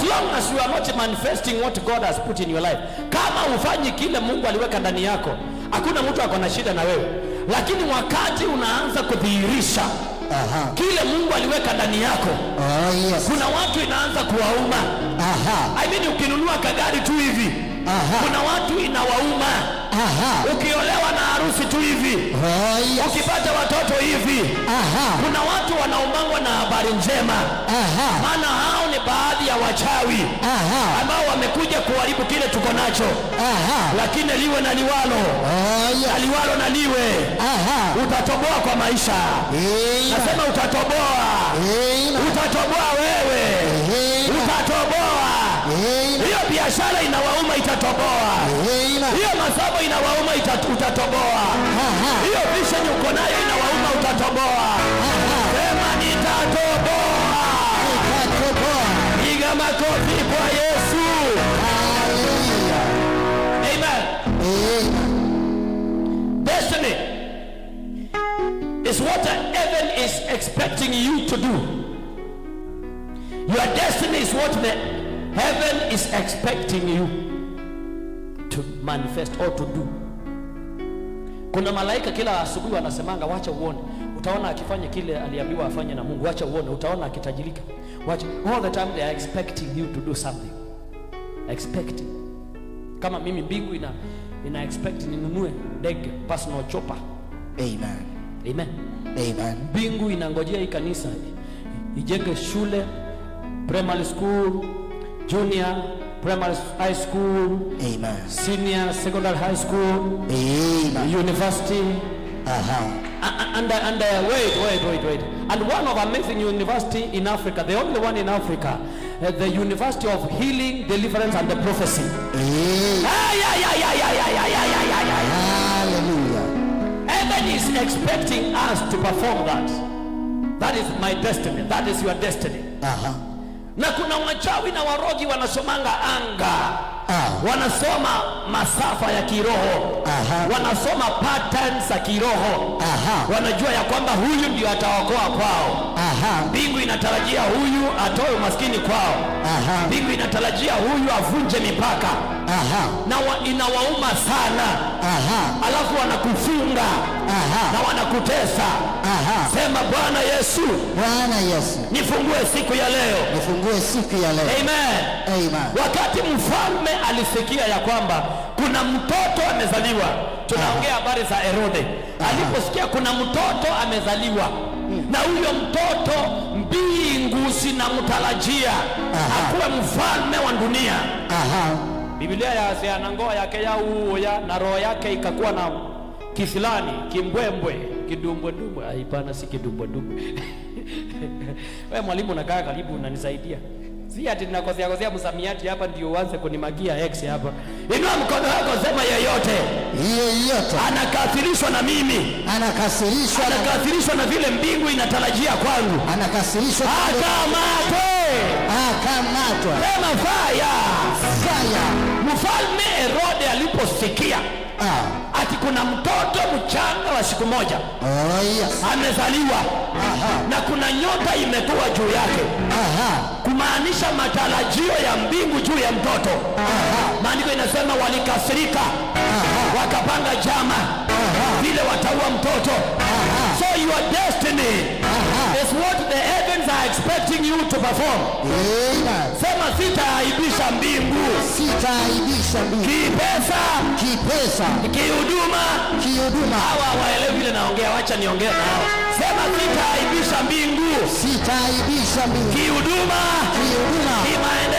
long as you are not manifesting what God has put in your life, kama ufanyi kile Mungu aliweka ndani yako, hakuna mtu ako na shida na wewe. Lakini wakati unaanza kudhihirisha kile Mungu aliweka ndani yako, kuna watu inaanza kuwauma. I mean, ukinunua kagari tu hivi, kuna watu inawauma. Ukiolewa na harusi tu hivi, ukipata watoto hivi, kuna watu wanaumangwa na habari njema. Maana hao ni baadhi ya wachawi ambao wamekuja kuharibu kile tuko nacho. Lakini liwe na liwalo, na liwalo na liwe, utatoboa kwa maisha. Nasema utatoboa. Utatoboa wewe. Utatoboa. Hiyo biashara inawauma, itatoboa. Hiyo masomo inawauma, utatoboa. Hiyo vision uko nayo inawauma, utatoboa. Sema nitatoboa. Nitatoboa. Piga makofi kwa Yesu. Hallelujah. Amen. Amen. Destiny is what heaven is expecting you to do. Your destiny is what the heaven is expecting you to manifest or to do. Kuna malaika kila asubuhi wanasemanga, wacha uone, utaona akifanya kile aliambiwa afanye na Mungu. Wacha uone, utaona akitajirika. Wacha. All the time they are expecting you to do something. Expecting. Kama mimi mbingu ina expect ninunue ndege, personal chopper. Amen. Amen. Amen. Mbingu inangojea hii kanisa ijenge shule, primary school, junior, primary high school, Amen. Senior, secondary high school, Amen. University. And wait. And one of amazing university in Africa, the only one in Africa, the University of Healing, Deliverance and the Prophecy. Amen. Hallelujah. Heaven is expecting us to perform that. That is my destiny. That is your destiny. Na kuna wachawi na warogi wanasomanga anga. Wanasoma masafa ya kiroho. Wanasoma patterns za kiroho. Wanajua ya kwamba huyu ndio ataokoa kwao. Mbingu inatarajia huyu atoe umaskini kwao. Mbingu inatarajia huyu avunje mipaka. Na inawauma sana. Alafu wanakufunga. Na wanakutesa. Sema Bwana Yesu. Bwana Yesu, nifungue siku ya leo. Nifungue siku ya leo. Amen. Amen. Wakati mfalme alisikia ya kwamba kuna mtoto amezaliwa, tunaongea habari za Herode. Aliposikia kuna mtoto amezaliwa, na huyo mtoto mbingu zinamtarajia akuwe mfalme wa dunia. Biblia ya na ngoa yake ya uoya na roho yake ikakuwa na kisilani, kimbwembwe, kidumbwe-dumbwe. Hapana, si kidumbwe-dumbwe. Wewe mwalimu unakaa karibu unanisaidia. Si ati ninakosea kosea msamiati hapa ndio uanze kunimagia ex hapa. Inua mkono wako, sema yeyote. Yeyote anakasirishwa na mimi. Anakasirishwa. Anakasirishwa na vile mbingu inatarajia kwangu. Anakasirishwa. Akamatwe. Akamatwe. Sema fire. Fire. Mfalme Herode aliposikia ati kuna mtoto mchanga wa siku moja amezaliwa, na kuna nyota imekuwa juu yake, kumaanisha matarajio ya mbingu juu ya mtoto. Maandiko inasema walikasirika, wakapanga jama vile wataua mtoto. So your destiny is what the heavens are expecting you to perform. Amen. Sema sitaaibisha mbingu. Sitaaibisha mbingu. Kipesa. Kipesa. Kihuduma. Kihuduma. Hawa waelewi vile naongea, wacha niongee nao. Sema sitaaibisha mbingu. Sitaaibisha mbingu. Kihuduma. Kihuduma. Kimaendeleo.